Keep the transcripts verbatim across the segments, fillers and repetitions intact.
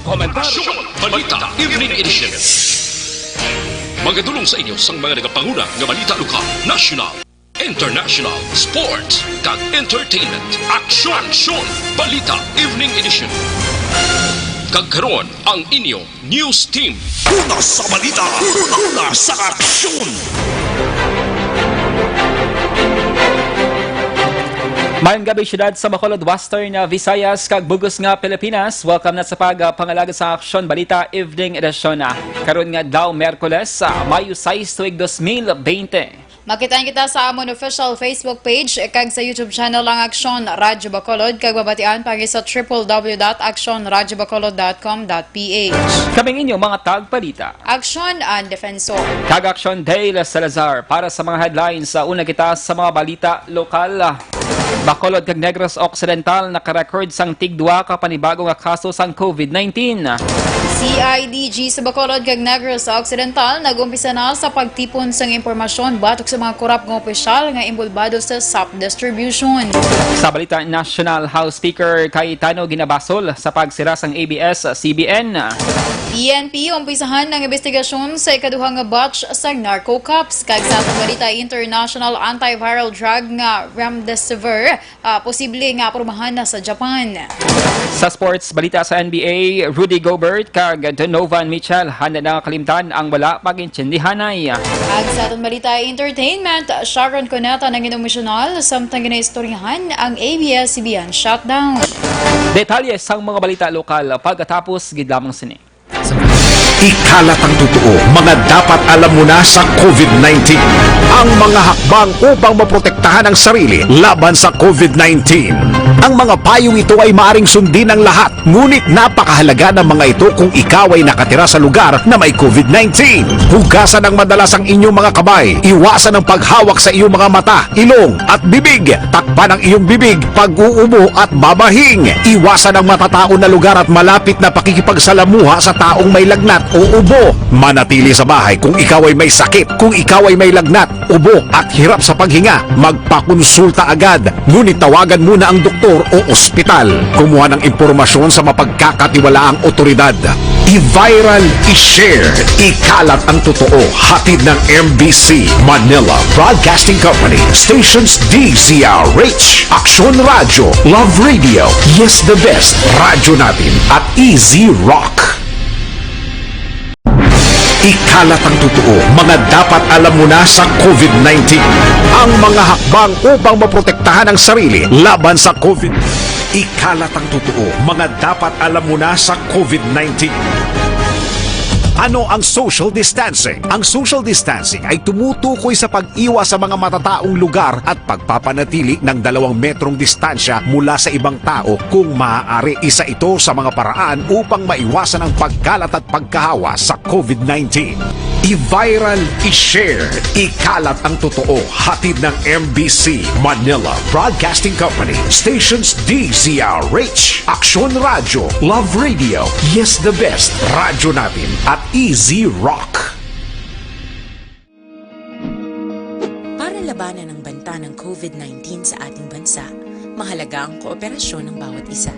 Komentaryo, Balita, Evening Edition. Magadulong sa inyo sang mga nagapanguna nga balita lokal, national, international, sports, kag entertainment. Aksyon! Aksyon! Balita, Evening Edition. Kag karon, ang inyo news team. Una sa balita, una sa aksyon. Mayong gabi, siyudad sa Bacolod, Western, uh, Visayas, kag bug-os nga Pilipinas. Welcome na sa pag, uh, pangalagad sa Aksyon Balita Evening Edition, uh, karon nga adlaw, Miyerkules, uh, Mayo sais, tuig dos mil bente. Makitaan kita sa amon official Facebook page kag sa YouTube channel ang Aksyon Radyo Bacolod, kag mabatian pa sa triple W dot aksyon radyo bacolod dot com dot P H. Kaming inyo mga tagbalita. Aksyon ang Defensor. Kag Aksyon Dale Salazar para sa mga headlines. Sa una kita sa mga balita lokal. Bacolod kag Negros Occidental nakarecord sang tigduwa ka panibago nga kaso sang covid nineteen. C I D G sa Bacolod kag Negros Occidental nag-umpisa na sa pagtipon sang impormasyon batok sa mga korap nga opisyal nga inbolbado sa sap distribution. Sa balita nasyonal, House Speaker Cayetano ginabasol sa pagsira sang A B S C B N. P N P, umpisahan ang investigasyon sa ikaduha nga batch sa narco cops. Kag sa atong balita international, antiviral drug nga remdesivir, ah, posible nga aprubahan na sa Japan. Sa sports balita sa N B A, Rudy Gobert kag Donovan Mitchell handa na nga kalimtan ang wala pag-intindihanay. Kag sa atong balita entertainment, Sharon Cuneta nangin emosyonal samtang ginaistoryahan ang A B S C B N shutdown. Detalye sang mga balita lokal pagkatapos gid lamang sini. Ikalat ang totoo, mga dapat alam mo na sa covid nineteen. Ang mga hakbang upang maprotektahan ang sarili laban sa covid nineteen. Ang mga payong ito ay maaring sundin ng lahat, ngunit napakahalaga ng mga ito kung ikaw ay nakatira sa lugar na may covid nineteen. Hugasan ng madalas ang inyong mga kamay, iwasan ang paghawak sa iyong mga mata, ilong, at bibig. Takpan ang iyong bibig pag-uubo at babahing. Iwasan ang matataon na lugar at malapit na pakikipagsalamuha sa taong may lagnat o ubo. Manatili sa bahay kung ikaw ay may sakit. Kung ikaw ay may lagnat, ubo, at hirap sa paghinga, magpakonsulta agad. Ngunit tawagan muna ang doktor o ospital. Kumuha ng impormasyon sa mapagkakatiwalaang otoridad. I-viral, i-share, ikalat ang totoo. Hatid ng M B C Manila Broadcasting Company, stations D Z R H, Aksyon Radyo, Love Radio, Yes the Best, Radyo Natin, at Easy Rock. Ikalat ang totoo, mga dapat alam mo na sa covid nineteen. Ang mga hakbang upang maprotektahan ang sarili laban sa covid. Ikalat ang totoo, mga dapat alam mo na sa covid nineteen. Ano ang social distancing? Ang social distancing ay tumutukoy sa pag-iwas sa mga matataong lugar at pagpapanatili ng dalawang metrong distansya mula sa ibang tao kung maaari. Isa ito sa mga paraan upang maiwasan ang pagkalat at pagkahawa sa covid nineteen. I-viral, i-share, ikalat ang totoo. Hatid ng M B C Manila Broadcasting Company, stations D Z R H, Aksyon Radyo, Love Radio, Yes the Best, Radyo Natin, at Easy Rock. Para labanan ang banta ng covid nineteen sa ating bansa, mahalaga ang kooperasyon ng bawat isa.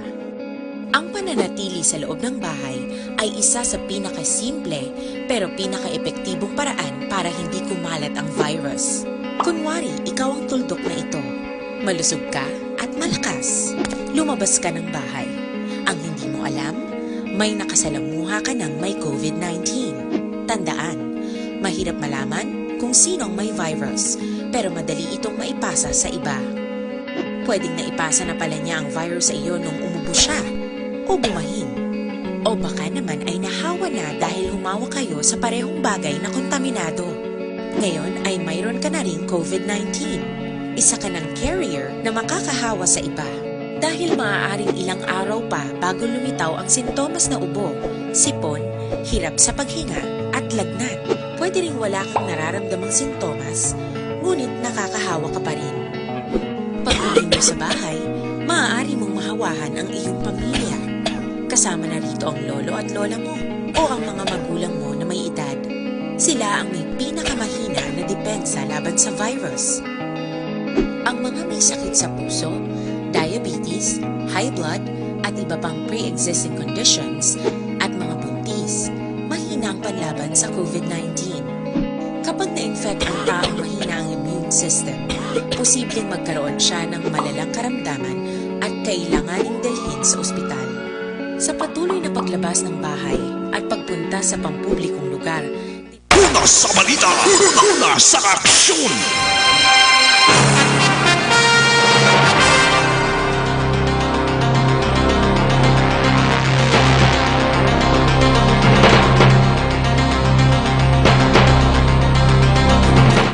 Ang pananatili sa loob ng bahay ay isa sa pinakasimple pero pinakaepektibong paraan para hindi kumalat ang virus. Kunwari, ikaw ang tuldok na ito. Malusog ka at malakas. Lumabas ka ng bahay. Ang hindi mo alam, may nakasalamuha ka ng may covid nineteen. Tandaan, mahirap malaman kung sino ang may virus, pero madali itong maipasa sa iba. Pwedeng naipasa na pala niya ang virus sa iyo nung umubo siya o bumahin. O baka naman ay nahawa na dahil humawak kayo sa parehong bagay na kontaminado. Ngayon ay mayroon ka na ring covid nineteen. Isa ka ng carrier na makakahawa sa iba. Dahil maaaring ilang araw pa bago lumitaw ang sintomas na ubo, sipon, hirap sa paghinga, at lagnat. Pwede ring wala kang nararamdamang sintomas, ngunit nakakahawa ka pa rin. Pag-uwi mo sa bahay, maaari mong mahawahan ang iyong pamilya. Kasama na rito ang lolo at lola mo o ang mga magulang mo na may edad. Sila ang may pinakamahina na depensa laban sa virus. Ang mga may sakit sa puso, diabetes, high blood, at iba pang pre-existing conditions panlaban sa COVID nineteen. Kapag na-infect ang taong mahina ang immune system, posibleng magkaroon siya ng malalang karamdaman at kailanganing dalhin sa ospital. Sa patuloy na paglabas ng bahay at pagpunta sa pampublikong lugar, Una sa balita, una sa aksyon.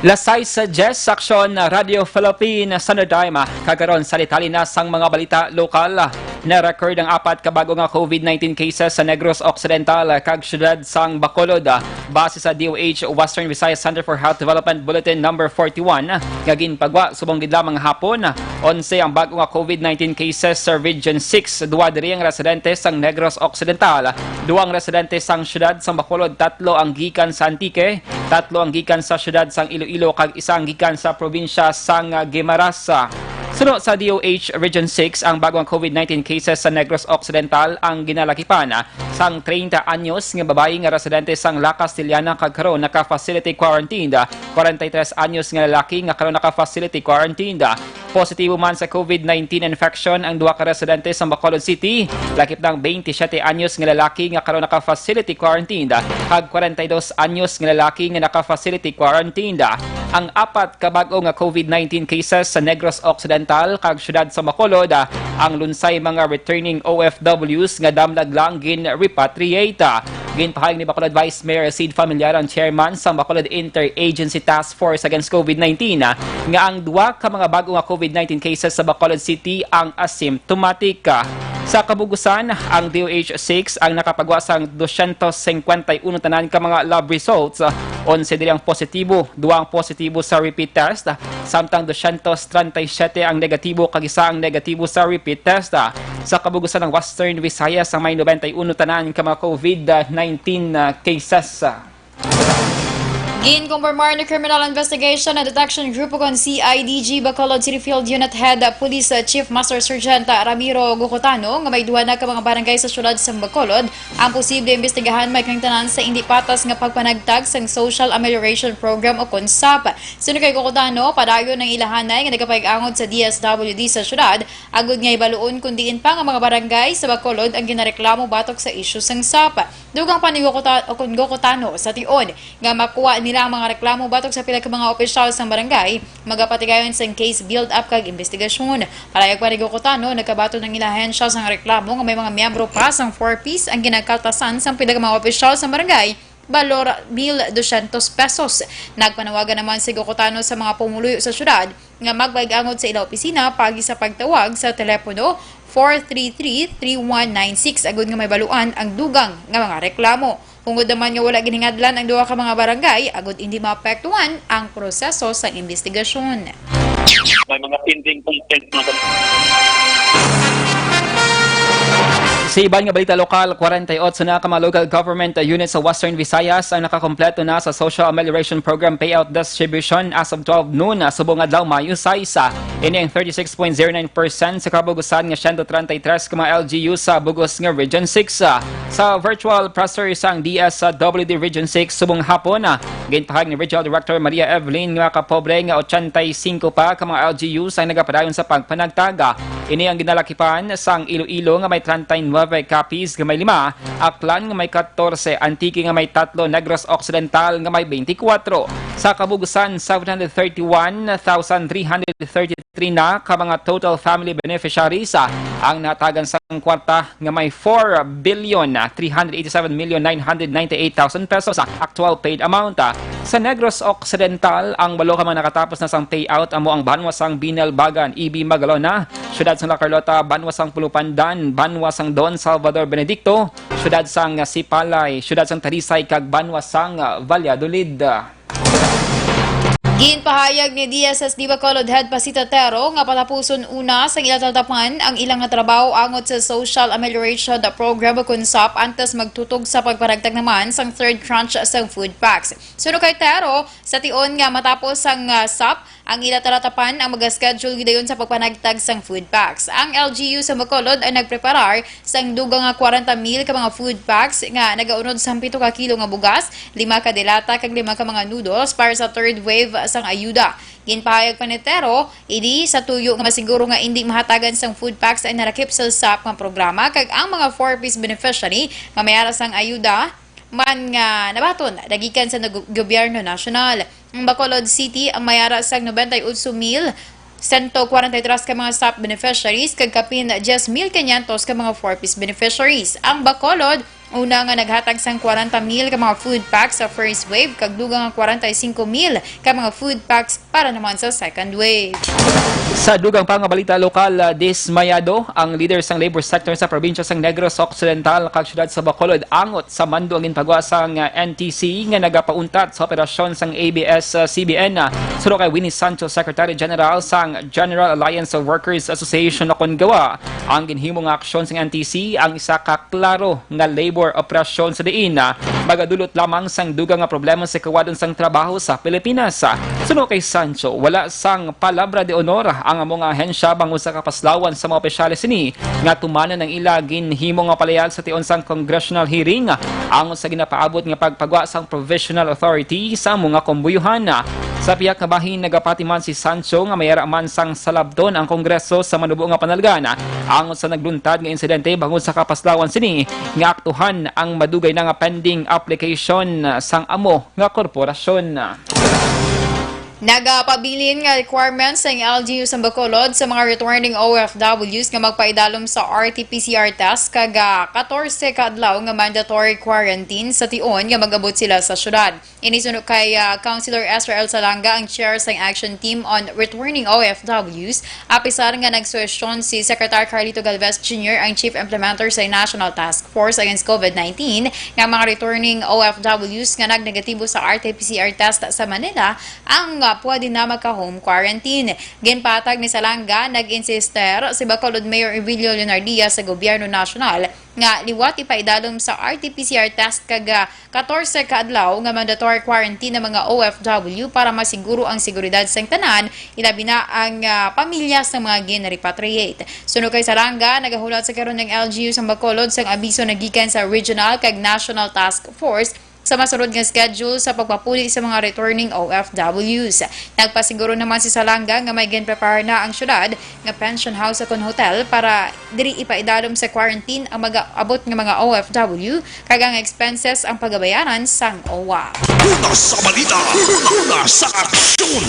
Las sais sa diyes, Aksyon Radio Philippines, Sunday Time. Kagaron sa detalye na sang mga balita lokal. Na-record ang apat ka bago nga COVID nineteen cases sa Negros Occidental kag siyudad sang Bacolod. Base sa D O H Western Visayas Center for Health Development Bulletin Number forty-one, nga ginpagwa subong gid lamang hapon, onse ang bago nga COVID nineteen cases sa Region six. Duha diri ang residente sang Negros Occidental, duha ang residente sang siyudad sang Bacolod, tatlo ang gikan sa Antique, tatlo ang gikan sa siyudad sang Iloilo, kag isa ang gikan sa probinsya sang Guimaras. Suno sa D O H Region six, ang bago nga COVID nineteen cases sa Negros Occidental ang ginalakipan sang treinta anyos nga babayi nga residente sang La Castellana kag karon naka-facility quarantined, kwarenta y tres anyos nga lalaki nga karon naka-facility quarantined. Positibo man sa COVID nineteen infection ang duha ka residente sa Bacolod City, lakip na ang twenty-seven anyos nga lalaki nga karon naka-facility quarantined, kag kwarenta y dos anyos nga lalaki nga naka-facility quarantined. Ang apat ka bag-o nga COVID nineteen cases sa Negros Occidental kag siyudad sa Bacolod, ang lunsay mga returning O F Ws nga damlag lang gin-repatriate. Ginpahayag ni Bacolod Vice Mayor Sid Familiar, ang chairman sa Bacolod Interagency Task Force Against COVID nineteen, nga ang duha ka mga bag-o nga COVID nineteen cases sa Bacolod City ang asymptomatic. Sa kabugusan, ang D O H six ang nakapagwa sang dosyentos singkwenta y uno tanan ka mga lab results. Onse diri ang positibo, duha ang positibo sa repeat test, samtang dosyentos treinta y siete ang negatibo kag isa ang negatibo sa repeat test. Sa kabugusan ng Western Visayas, ang may nobenta y uno tanan ka mga COVID nineteen cases. Ginkumpirmar ni Criminal Investigation and Detection Group o kon C I D G Bacolod City Field Unit Head Police Chief Master Sergeant Ramiro Gocotano nga may duha na ka mga barangay sa siyudad sa Bacolod ang posible imbestigahan, may kaangtanan sa indi patas nga pagpanagtag sang Social Amelioration Program o kon sap. Suno kay Gocotano, padayon ang ilahanay nga nagapag-angod sa D S W D sa siyudad agud nga hibaluon kon diin pa nga mga barangay sa Bacolod ang ginareklamo batok sa isyu sang sap. Dugang pa ni Gokota-, o kon Gokotano sa tion nga makuha nila ang mga reklamo batok sa pila ka mga opisyal sang barangay, magapatigayon sang case build-up kag investigasyon. Palayag pa ni Gokotano, nagkabaton ang ila ahensya sang reklamo nga may mga miyembro pa sang Four Ps ang ginagkaltasan sang pila ka mga opisyal sang barangay, balor mil dosyentos pesos. Nagpanawagan naman si Gokotano sa mga pumuluyo sa syudad nga magpaig-angod sa ila opisina paagi sa pagtawag sa telepono four three three, three one nine six agud nga mahibaluan ang dugang nga mga reklamo. Hungod naman nga wala ginhingadlan ang duha ka mga barangay agud indi maapektuhan ang proseso sa investigasyon. May mga pending complaints, mga Sa iban nga balita lokal, kwarenta y otso na ka mga local government units sa Western Visayas ang nakakompleto na sa Social Amelioration Program payout distribution as of twelve noon, ah, subong adlaw, Mayo sais. Ini ang thirty-six point zero nine percent sa kabugusan nga siyento treinta y tres ka mga L G U sa bug-os nga Region six. Sa virtual presser sang D S W D Region six subong hapon, ginpahayag ni Regional Director Maria Evelyn nga kapobre nga ochenta y cinco pa ka mga L G Us ang nagapadayon sa pagpanagtag. Ini ang ginalakipan sang Iloilo nga may treinta y nueve copies nga may lima, Aklan nga may katorse, Antique nga may tatlo, Negros Occidental nga may twenty-four. Sa kabugusan, seven hundred thirty-one thousand three hundred thirty-three na ka mga total family beneficiaries, ah, ang natagan sang kwarta nga may four billion three hundred eighty-seven million nine hundred ninety-eight thousand pesos sa actual paid amount. Sa Negros Occidental, ang balo ka mga nakatapos na sang payout amo ang banwa sang Binalbagan, E B Magalona, siyudad sang La Carlota, banwa sang Pulupandan, banwa sang Don Salvador Benedicto, siyudad sang Sipalay, siyudad sang Talisay, kag banwa sang Valladolid. Ginpahayag ni D S S D Bacolod Head Pasita Tero nga patapuson una sang ila talatapan ang ilang nga trabaho angot sa Social Amelioration Program o kun sap antes magtutog sa pagpanagtag naman sang third tranche sang food packs. Suno kay Tero, sa tion nga matapos sang, ah, sap, ang ila talatapan ang mag-schedule gidayon sa pagpanagtag sang food packs. Ang L G U sa Bacolod ay nagpreparar sang dugang nga kwarenta mil ka mga food packs nga nagaunod sang pito ka kilo nga bugas, lima ka delata kag lima ka mga noodles para sa third wave sang ayuda. Ginpahayag pa ni Tero, ini sa tuyo nga masiguro nga indi mahatagan sang food packs ang nalakip sa sap nga programa kag ang mga four Ps beneficiary nga may ara sang ayuda man nga nabaton nagikan sa nag-, gobyerno nasyonal. Ang Bacolod City ang may ara sang nobenta y otso mil sento kwarenta y tres ka mga sap beneficiaries kag kapin diyes mil kinyentos ka mga four Ps beneficiaries. Ang Bacolod una nga naghatag sang kwarenta mil ka mga food packs sa first wave kag dugang nga kwarenta y singko mil ka mga food packs para naman sa second wave. Sa dugang pa nga balita lokal, ah, dismayado ang leader sang labor sector sa probinsya sang Negros Occidental kag siyudad sa Bacolod angot sa mando ang ginpagwa sang, ah, N T C nga nagapauntat sa operasyon sang A B S, ah, C B N, ah. Suno kay Winnie Sancho, Secretary General sang General Alliance of Workers Association o kon GAWA, ang ginhimo nga aksyon sang N T C ang isa ka klaro nga labor operasyon sa diin, ah, magadulot lamang sang dugang nga problema sa kawadon sang trabaho sa Pilipinas. Suno kay Sancho, wala sang palabra de honor ang amo nga ahensya bangod sa kapaslawan sa mga opisyales sini nga tumanan ang ila ginhimo nga palayad sa tion sang congressional hearing angot sa ginapaabot nga pagpagwa sang provisional authority sa amo nga kumbuyuhan. Sa pihak nga bahin, nagapati man si Sancho nga may ara man sang salabton ang Kongreso sa manubo nga panalgan angot sa nagluntad nga insidente bangod sa kapaslawan sini nga aktuhan ang madugay na nga pending application sang amo nga korporasyon. Nagapabilin nga requirements ang L G U sa Bacolod sa mga returning O F Ws nga magpaidalom sa R T P C R test kag, ah, katorse ka adlaw nga mandatory quarantine sa tion nga mag-abot sila sa syudad. Ini suno kay, ah, Councilor Ezra L Salanga, ang chair sang Action Team on Returning O F Ws, apisar nga nagsuwestyon si Secretary Carlito Galvez Junior, ang Chief Implementer sa National Task Force Against COVID nineteen, nga mga returning O F Ws nga nagnegatibo sa R T P C R test sa Manila ang, ah, pwede na magka-home quarantine. Ginpatag ni Salanga, nag-insister si Bacolod Mayor Evilio Leonardia sa gobyerno nasyonal nga liwat ipaidalom sa R T P C R test kag, ah, katorse ka adlaw nga mandatory quarantine ang mga O F W para masiguro ang seguridad sang tanan, ilabi na ang, ah, pamilya sang mga gin-repatriate. Suno kay Salanga, nagahulat sa karon ang L G U sang Bacolod sang abiso nagikan sa Regional kag National Task Force sa masunod nga schedule sa pagpapuli sa mga returning O F Ws. Nagpasiguro naman si Salanga nga may ginprepare na ang syudad nga pension house sa kon hotel para diri ipaidalom sa quarantine ang mag-abot nga mga O F W, kag ang expenses ang pagabayaran sang owa. Una sa balita, una sa aksyon.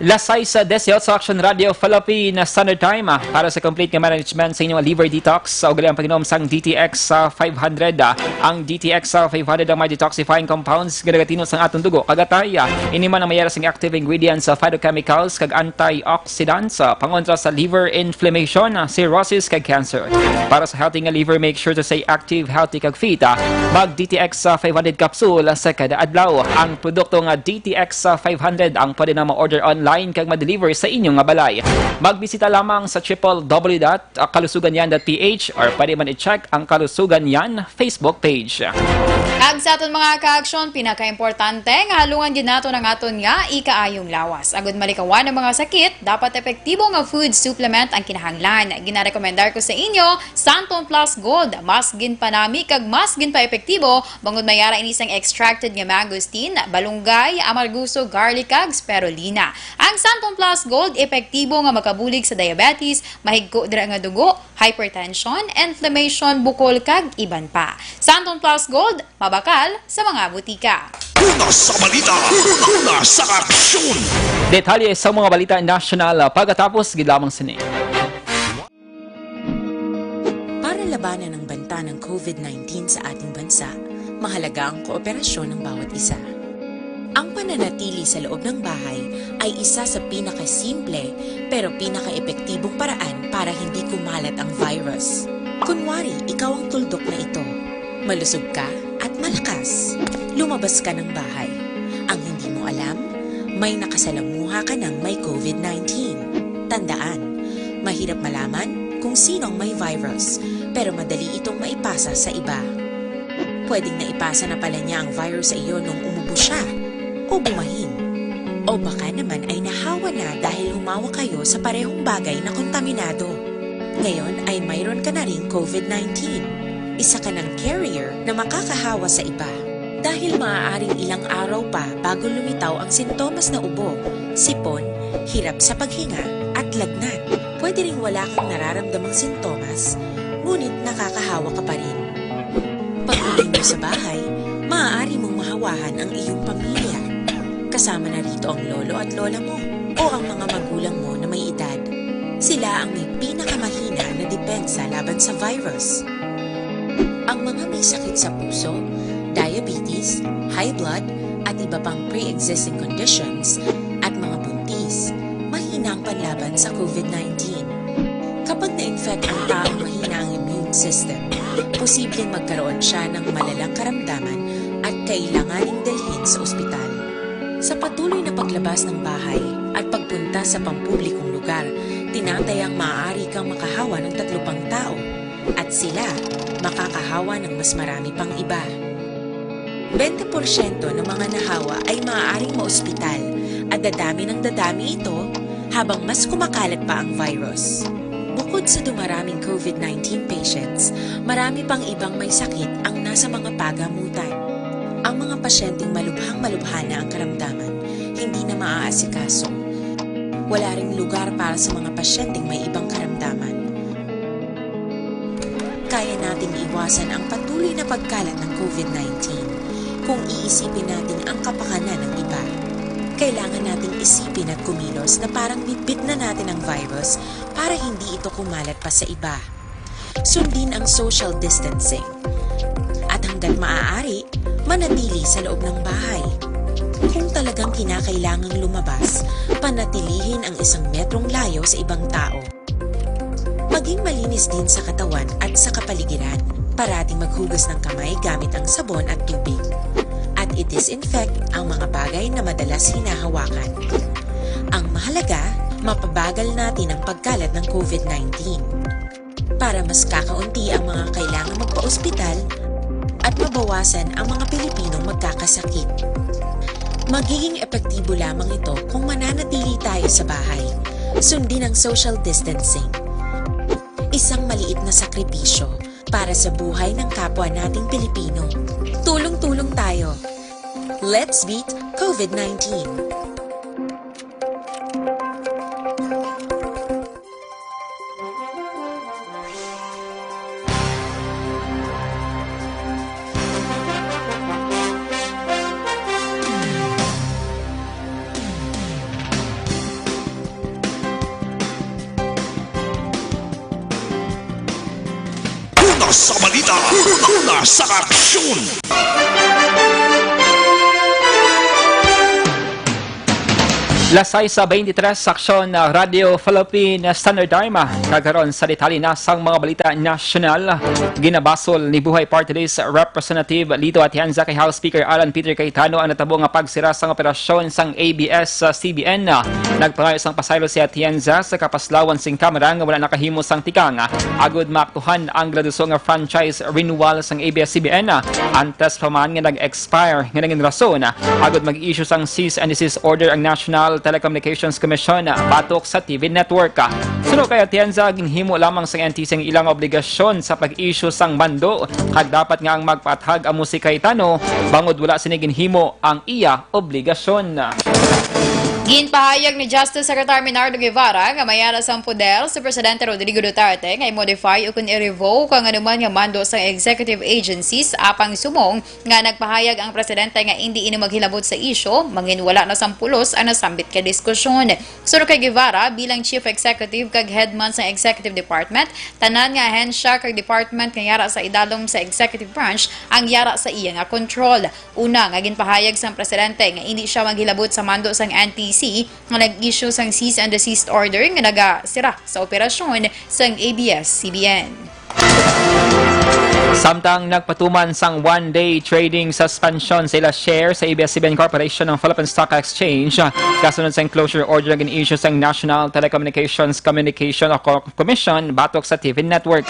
Las sais dieciocho, Action Radio Philippine Standard Time, ah, para sa complete nga management sa inyong liver detox, sa ugali ang pag-inom sang D T X, ah, five hundred, ah. Ang D T X, ah, five hundred ang may detoxifying compounds nga nagatinod sang aton dugo kag atay, ah. Ini man ang may ara sang active ingredients sa phytochemicals kag antioxidants, ah, pangontra sa liver inflammation, ah, cirrhosis kag cancer. Para sa healthy nga liver, make sure to stay active, healthy kag fit, ah. Mag D T X, ah, five hundred capsule, ah, sa kada adlaw. Ang produkto nga D T X, ah, five hundred ang pwede na ma-order online kag ma-deliver sa inyo nga balay. Magbisita lamang sa triple W dot kalusugan yan dot P H or pwede man i-check ang Kalusugan Yan Facebook page. Kag sa aton mga kaaksyon, pinakaimportante nga halungan gid naton ang aton nga ikaayong lawas. Agud malikawan ang mga sakit, dapat epektibo nga food supplement ang kinahanglan. Ginarekomendar ko sa inyo, Santon Plus Gold, mas ginpanami kag mas ginpaepektibo, bangod may ara ini sang extracted nga mangosteen, balunggay, amarguso, garlic, kag spirulina. Ang Santon Plus Gold epektibo nga makabulig sa diabetes, mahigko dira nga dugo, hypertension, inflammation, bukol, kag iban pa. Santon Plus Gold, mabakal sa mga butika. Una sa balita, una sa aksyon. Detalye sa mga balita nasyonal, ah, pagkatapos gid lamang sini. Para labanan ang banta ng COVID nineteen sa ating bansa, mahalaga ang kooperasyon ng bawat isa. Ang pananatili sa loob ng bahay ay isa sa pinakasimple pero pinakaepektibong paraan para hindi kumalat ang virus. Kunwari, ikaw ang tuldok na ito. Malusog ka at malakas. Lumabas ka ng bahay. Ang hindi mo alam, May nakasalamuha ka ng may COVID nineteen. Tandaan, mahirap malaman kung sino ang may virus, pero madali itong maipasa sa iba. Pwedeng naipasa na pala niya ang virus sa iyo nung umubo siya, o bumahin. O baka naman ay nahawa na dahil humawak kayo sa parehong bagay na kontaminado. Ngayon ay mayroon ka na ring COVID nineteen. Isa ka ng carrier na makakahawa sa iba. Dahil maaaring ilang araw pa bago lumitaw ang sintomas na ubo, sipon, hirap sa paghinga, at lagnat. Pwede ring wala kang nararamdamang sintomas, ngunit nakakahawa ka pa rin. Pag-uwi mo sa bahay, maaari mong mahawahan ang iyong pamilya. Kasama na rito ang lolo at lola mo o ang mga magulang mo na may edad. Sila ang may pinakamahina na depensa laban sa virus. Ang mga may sakit sa puso, diabetes, high blood, at iba pang pre-existing conditions, at mga buntis, mahina ang panlaban sa COVID nineteen. Kapag na-infect ang taong mahina ang immune system, posibleng magkaroon siya ng malalang karamdaman at kailanganing dalhin sa ospital. Sa patuloy na paglabas ng bahay at pagpunta sa pampublikong lugar, tinatayang maaari kang makahawa ng tatlo pang tao, at sila makakahawa ng mas marami pang iba. Bente porsyento ng mga nahawa ay maaaring maospital, at dadami ng dadami ito habang mas kumakalat pa ang virus. Bukod sa dumaraming COVID nineteen patients, marami pang ibang may sakit ang nasa mga pagamutan. Ang mga pasyenteng malubhang-malubha na ang karamdaman, hindi na maaasikaso. Wala ring lugar para sa mga pasyenteng may ibang karamdaman. Kaya nating iwasan ang patuloy na pagkalat ng COVID nineteen kung iisipin natin ang kapakanan ng iba. Kailangan nating isipin at kumilos na parang bitbit na natin ang virus para hindi ito kumalat pa sa iba. Sundin ang social distancing. At hanggat maaari, manatili sa loob ng bahay. Kung talagang kinakailangang lumabas, panatilihin ang isang metrong layo sa ibang tao. Maging malinis din sa katawan at sa kapaligiran. Parating maghugas ng kamay gamit ang sabon at tubig. At i-disinfect ang mga bagay na madalas hinahawakan. Ang mahalaga, mapabagal natin ang pagkalat ng COVID nineteen para mas kakaunti ang mga kailangang magpa-ospital at mabawasan ang mga Pilipinong magkakasakit. Magiging epektibo lamang ito kung mananatili tayo sa bahay. Sundin ang social distancing. Isang maliit na sakripisyo para sa buhay ng kapwa nating Pilipino. Tulong-tulong tayo. Let's beat COVID nineteen. Una sa balita, una sa aksyon. Las sais beintitrés, aksyon, ah, Radyo Philippine Standard Time. Kag karon sa detalye na sang mga balita nasyonal, ginabasol ni Buhay Party List Representative Lito Atienza kay House Speaker Alan Peter Cayetano ang natabo nga pagsira sang operasyon sang A B S-C B N. Nagpangayo sang pasaylo si Atienza sa kapaslawan sing Kamara nga wala nakahimo sang tikang agud maaktuhan ang graduso nga franchise renewal sang A B S-C B N, antes pa man nga nag-expire nga nangin rason agud mag-issue sang cease and desist order ang National Telecommunications Commission batok sa T V network. Suno kay Atienza, ginhimo lamang sang N T C ang ilang obligasyon sa pag-issue sang mando, kag dapat nga ang magpaathag amo si Cayetano, bangod wala sini ginhimo ang iya obligasyon. Ginpahayag ni Justice Secretary Menardo Guevara nga mayara sang poder si Presidente Rodrigo Duterte nga i-modify ukon i-revoke ang anuman nga mando sang executive agencies, apang sumong nga nagpahayag ang presidente nga indi ini maghilabot sa isyu, manginwala na sang pulos ang nasambit nga diskusyon. Suno kay Guevara, bilang chief executive kag head man sang executive department, tanan nga ahensya kag department nga yara sa idalom sa executive branch ang yara sa iya nga kontrol. Una nga ginpahayag sang presidente nga indi sia maghilabot sa mando sang N T C nga nag-issue sang cease and desist order nga nagasira sa operasyon sang A B S-C B N. Samtang nagpatuman sang one-day trading suspension sa ila share sa A B S C B N Corporation ang Philippine Stock Exchange, kasunod sa closure order nga gin-issue sang National Telecommunications Communication o Co-, Commission batok sa T V network.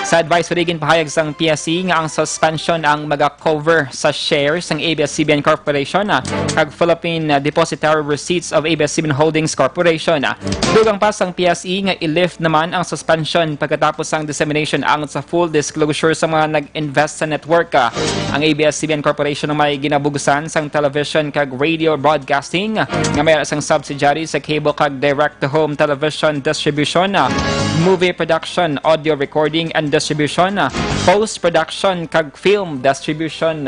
Sa advisory, ginpahayag sang P S E nga ang suspension ang maga-cover sa share sang A B S C B N Corporation kag Philippine Depositary Receipts of A B S C B N Holdings Corporation. Dugang pa sang P S E nga i-lift naman ang suspension pagkatapos sang dissemination angot sa full disclosure sa mga nag-invest sa network. Ang A B S C B N Corporation may ginabugusan sang television kag radio broadcasting nga may sang subsidiary sa cable kag direct-to-home television distribution, movie production, audio recording and distribution, post-production kag film distribution.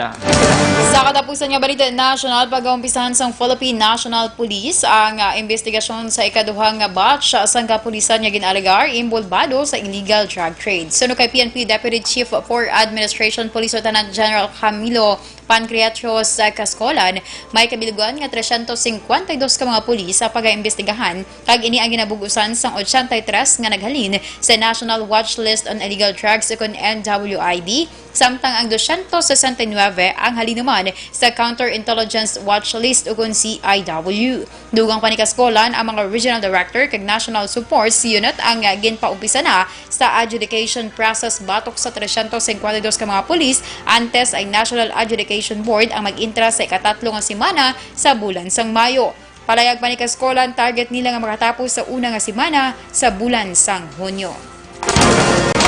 Sa katapusan nga balita nasyonal, pagaumpisahan sang Philippine National Police ang, ah, investigasyon sa ikaduha nga batch sang kapulisan nga gin-alegar inbolbado sa illegal drug trade. Suno kay P N P Deputy Chief for Administration Police Lieutenant General Camilo Pancreatios, ah, Cascolan, may kabilugan nga tresyentos singkwenta y dos ka mga pulis ang pagaimbestigahan, kag ini ang ginabugusan sang ochenta y tres nga naghalin sa National Watch List on Illegal Drugs ukon N W I D, samtang ang dosyentos sesenta y nuebe ang halinuman sa Counterintelligence Watch List ukon C I W. Dugang pa ni Cascolan, ang mga Regional Director kag National Support Unit ang, ah, ginpaumpisan na sa adjudication process batok sa tresyentos singkwenta y dos ka mga pulis, antes ay National Adjudication Board ang mag-intra sa ikatatlo nga semana sa bulan sang Mayo. Palayag pa ni Cascolan, target nila nga makatapos sa una nga semana sa bulan sang Hunyo.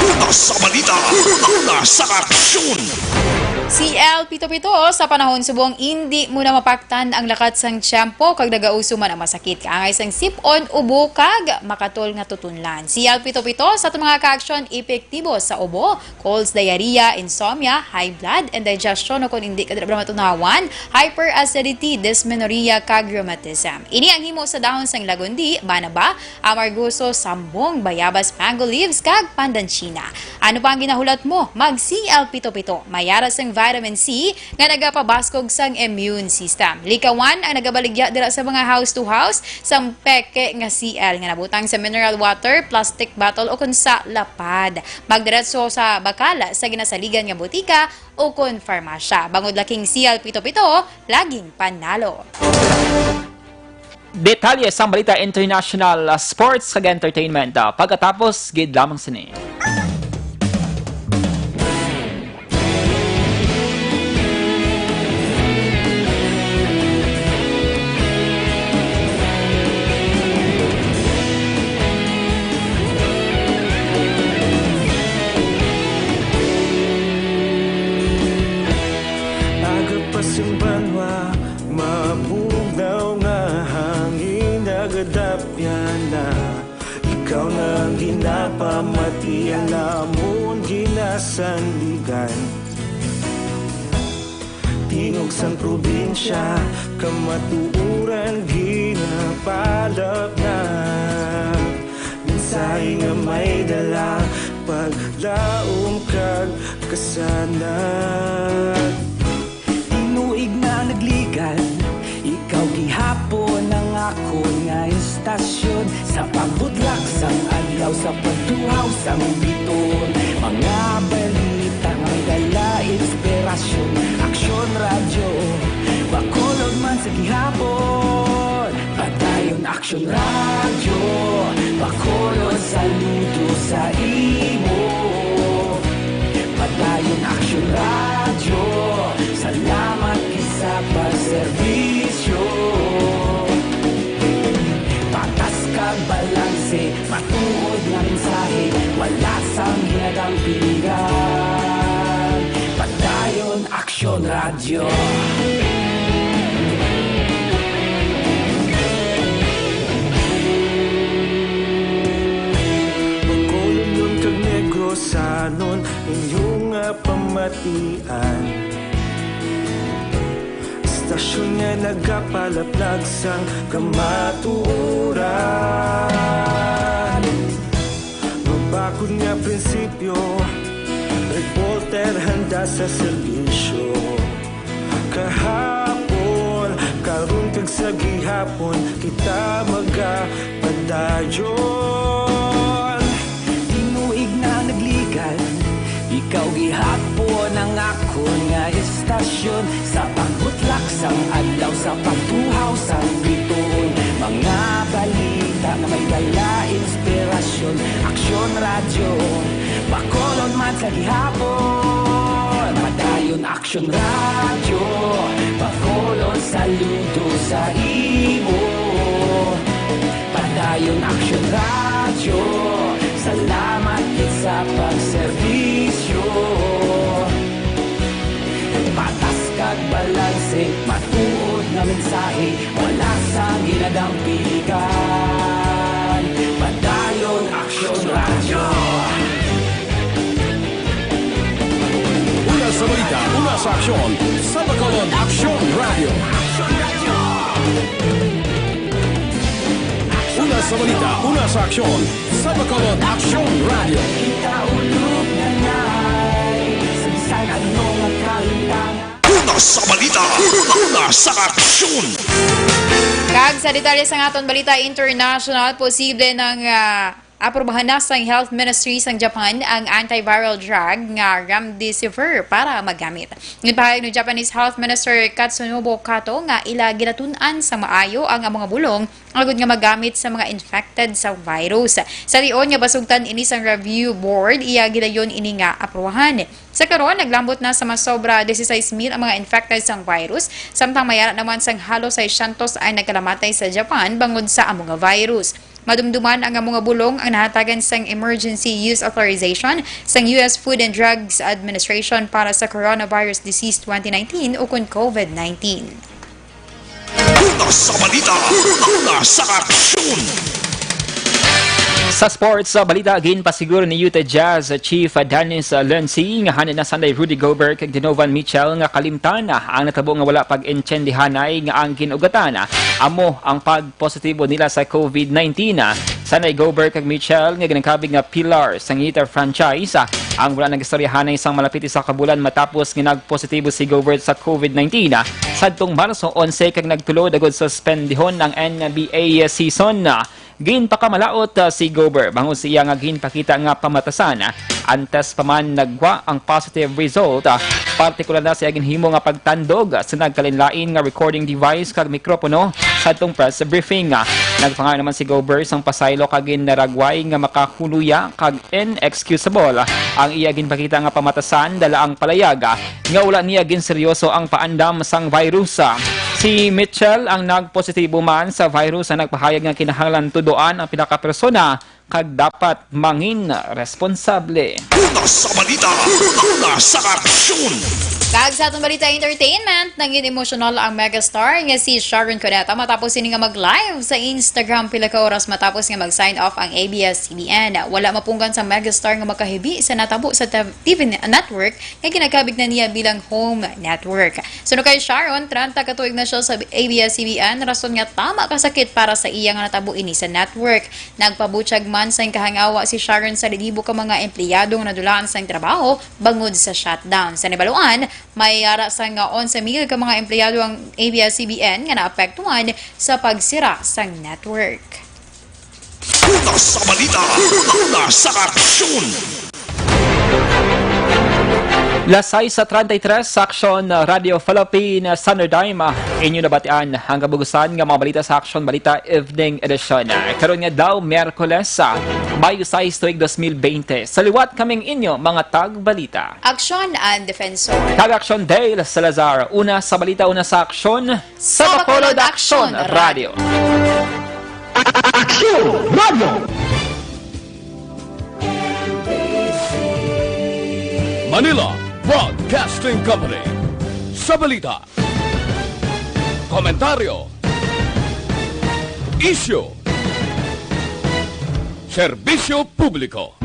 Una sa balita, una sa aksyon. C L pito pito, sa panahon subong indi mo na mapaktan ang lakat sang tiyempo kag nagauso man ang masakit, kaangay sang sip-on, ubo kag makatol nga tutunlan. C L pito pito, sa aton mga kaaksyon, epektibo sa ubo, colds, diarrhea, insomnia, high blood, indigestion, o kon indi ka dira matunawan, hyperacidity, dysmenorrhea, kag rheumatism. Ini ang himo sa dahon sang lagundi, banaba, amargoso, sambong, bayabas, mango leaves, kag pandantsina. Ano pa ang ginahulat mo? Mag C L pito pito. May ara sang vitamin C nga nagapabaskog sang immune system. Likawan ang nagabaligya dira sa mga house to house sang peke nga C L nga nabutang sa mineral water, plastic bottle, o kon sa lapad. Magdiretso sa bakal sa ginasaligan nga butika o kon farmasya. Bangod laking C L pito pito, laging panalo. Detalye sang balita international, ah, sports kag entertainment, ah, pagkatapos gid lamang sini. Aga pa sing banwa, mabugnaw nga hangin nagadapyan na. Ikaw na ang ginapamati, ang amon ginasandigan. Tingog sang probinsya, kamatuoran ginapalapnag. Mensahe nga may dala, paglaom kag kasanag. Tinuig na nagligad, ikaw gihapon ang akon nga estasyon. Sa pagbutlak sang adlaw, sa pagtuhaw sang biton, mga balita nga may dala inspirasyon. Aksyon Radyo, Bacolod man sa gihapon. Padayon Aksyon Radyo, Bacolod, saludo sa imo. Padayon Aksyon Radyo, salamat gid sa pagserbisyo. Patas kag balanse, matuod nga mensahe, wala sang ginadampingan. Padayon Aksyon Radyo. Bacolod kag Negrosanon, inyo nga pamatian. Estasyon nga nagapalaplag sang kamatuoran. Mabakod nga prinsipyo, reporter handa sa serbisyo. Kahapon, karon kag sa gihapon, kita magapadayon. Tinuig na nagligad, Ikaw gihapon ang akon nga istasyon, sa pagbutlak sang adlaw, sa pagtuhaw sang bituon. Mga balita nga may dala inspirasyon. Aksyon Radyo, Bacolod man sa gihapon. Padayon Aksyon Radyo, Bacolod, saludo sa imo. Padayon Aksyon Radyo, salamat gid sa pagserbisyo. Patas kag balanse, matuod nga mensahe, wala sang ginadampigan. Padayon Aksyon Radyo. Una sa balita, una sa aksyon, sa Bacolod Aksyon Radyo. Una sa balita, una sa aksyon, sa Bacolod Aksyon Radyo. Una sa balita, una sa aksyon. Kag sa detalye sang aton balita international, posible nang, ah, aprubahan na sang Health Ministry sang Japan ang antiviral drug nga remdesivir para magamit. Ginpahayag ni Japanese Health Minister Katsunobu Kato nga ila ginatun-an sa maayo ang among bulong agud nga magamit sa mga infected sa virus. Sa tion nga basugtan ini sang review board, iya gidayon ini nga aprubahan. Sa karon, naglambot na sa masobra dieciséis mil ang mga infected sang virus, samtang may ara naman sang halos seiscientos ang nagkalamatay sa Japan bangod sa amo nga virus. Madumduman ang amo nga bulong ang nahatagan sang Emergency Use Authorization sang U S Food and Drugs Administration para sa Coronavirus Disease twenty nineteen ukon COVID nineteen. Una sa balita, una sa aksyon. Sa sports, sa balita, ginpasiguro ni Utah Jazz Chief Dennis Lindsay nga handa na sanday Rudy Gobert kag Donovan Mitchell nga kalimtan ang natabo nga wala pag-intindihanay nga ang gin-ugatan amo ang pag-positibo nila sa COVID nineteen. Sanday Gobert kag Mitchell nga ginakabig nga pilar sang Utah franchise ang wala nagistoryahanay sang malapit isa ka bulan matapos nga nagpositibo si Gobert sa COVID nineteen sadtong Marso onse kag nagtulod agud suspendihon ang N B A season. Ginpakamalaut, ah, si Gobert bangod sa iya nga ginpakita nga pamatasan, ah, antes pa man nagwa ang positive result, ah, partikular na sa iya ginhimo nga pagtandog, ah, sa nagkalainlain nga recording device kag mikropono sadtong press briefing. Ah, nagpangay naman si Gobert sang pasaylo kag gindaragway nga makahuluya kag inexcusable ang iya ginpakita nga pamatasan, dala ang palayag, ah, nga wala niya ginseryoso ang paandam sang virus. Si Mitchell ang nagpositibo man sa virus ang nagpahayag nga kinahanglan tudoan ang pila ka persona kag dapat mangin responsable. Una sa balita, una sa aksyon. Kag sa atong balita entertainment, nangin emosyonal ang megastar nga si Sharon Cuneta matapos ini nga mag-live sa Instagram pila ka oras matapos nga mag-sign off ang A B S C B N. Wala mapunggan sa megastar nga makahibi sa natabo sa T V network nga ginakabig na niya bilang home network. Suno kay Sharon, treinta ka tuig na siya sa A B S C B N, rason nga tama ka sakit para sa iya nga natabo ini sa network. Nagpabutyag man sang kahangawa si Sharon sa libo ka mga empleyado nga nadulaan sang trabaho bangod sa shutdown. Sa nahibaluan, may ara sang onse mil ka mga empleyado ang A B S C B N nga naapektuhan sa pagsira sang network. Una sa balita, una sa aksyon. Las sais sa treinta y tres sa Aksyon Radio Philippine Standard Time. Inyo nabatian ang kabugusan nga mga balita sa Aksyon Balita Evening Edition. Karon nga daw, Miyerkules, ah, Mayo sais, tuig dos mil bente. Sa liwat kaming inyo, mga tagbalita. Aksyon and Defensor. Kag Aksyon Dale Salazar. Una sa balita, una sa aksyon. Sa Bacolod Aksyon Radio. Aksyon Radio. Manila Broadcasting Company. Sa balita, komentaryo, isyu, serbisyo publiko.